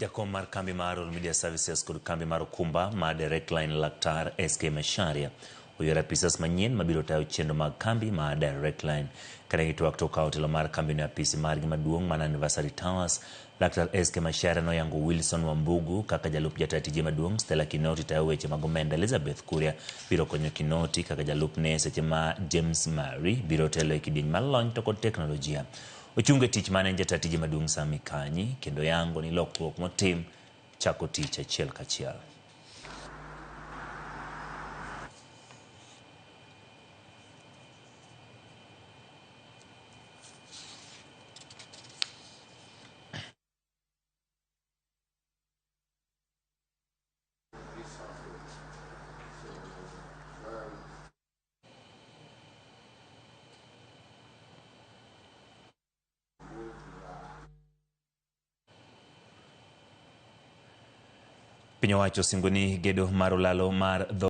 Jakom mar kambi mar Royal Media Services kod kambi mar okumba mar Direct Line Laktar SK Macharia oyiero apisas manyien mabiro tayo chenro mag kambi mar Direct Line. Kane gitwak to okawo telo mar kambino e apisi margi maduong' man Anniversary Towers, Laktar SK Macharia noyango Wilson Wambugu kaka jalup jata tije maduong', Stella Kinoti tayo weche mag omenda, Elizabeth Kuria biro konyo Kinoti kaka jalupne seche ma James Murray biro telo e kidieny mar lony to kod teknolojia. Ochung e tich mane en jata tije maduong' Sammy Kanyi kendo yango ni lokruok motim chako tich achiel kachiel. Piny owacho osingo ni gedo mar olalo mar dho